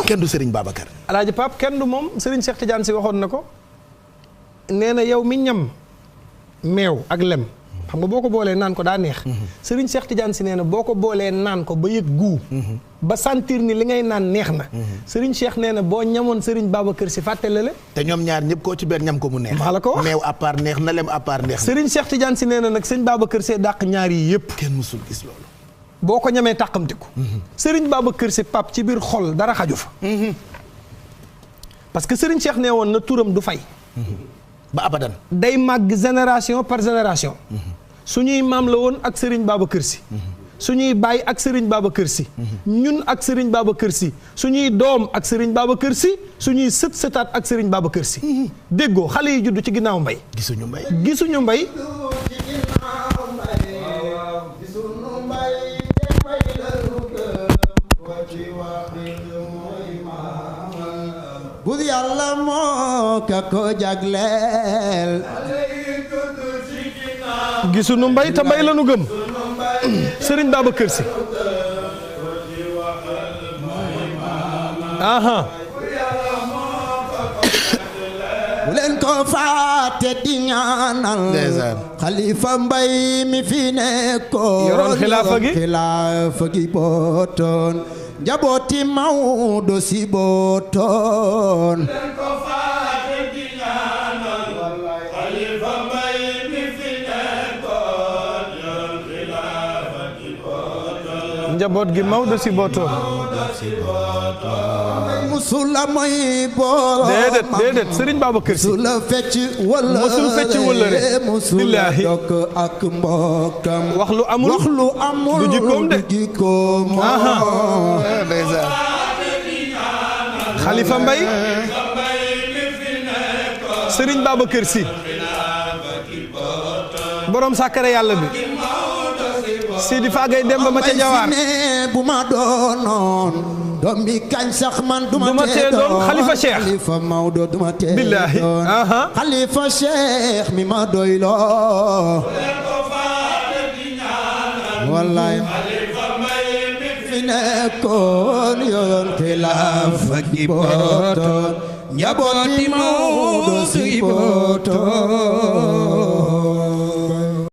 kenn du Serigne Babacar. Alaaji Pape kenn du moom Serigne Cheikh Tidiane si waxoon na ko nee na yow mi ñam meew ak lem xam nga boo ko boolee naan ko daa neex. Serigne Cheikh Tidiane si nee na boo ko boolee naan ko ba yëg guu. ba sentir ni li ngay naan neex na. Serigne Cheikh nee na boo ñamoon Serigne Babacar si fàttale la. te ñoom ñaar ñëpp koo ci benn ñam ko mu neex. maa la ko wax meew à part neex na lem à part neex na. Serigne Cheikh Tidiane si nee na nag sëñ Babacar see dàq ñaar yi yëpp. kenn mësul gis loolu. boo ko ñamee tàqamtiku. Serigne Babacar si pap ci biir xol dara xaju fa. parce que Serigne Cheikh nee woon na turam du fay. ba abadan. day màgg génération par génération. suñuy maam la woon ak Serigne Babacar si. suñuy baay ak Serigne Babacar si. ñun ak Serigne Babacar si. suñuy doom ak Serigne Babacar si. suñuy sët sëtaat ak Serigne Babacar si. déggoo xale yi judd ci ginnaaw mbay. gisuñu mbay. gisuñu mbay. bur yàlla moo ka ko jagleel. gisuñu mbay te mbay la nu gëm. Serigne Babacar si. aha. bu leen ko fàtte di ñaanal. xalifa mbay mi fi nekkoon. yoroon xilaafa gi xilaafa gi bootoon. njabooti Maodo si bootoon. njaboot gi Maodo si bootoon. musula mooy borom. déedéet Serigne Babacar si. musula fecc wala. musul fecc wala rek. musula dokk ak mbokkam. wax lu amul du jikkoom de. Khalifa Mbaye. Serigne Babacar si. borom sàkkare yàlla bi. Sidi Fagay Demba ma ca Jawaar. bu ma doonoon. doom bi kañ sax man duma tee doon Khalifa Cheikh. Khalifa Maodo duma tee doon. billaahi. Khalifa Cheikh mi ma doyloo. wallaay. fi nekkoon yoon xilaafa gi bootoon. njabooti Maodo si bootoon.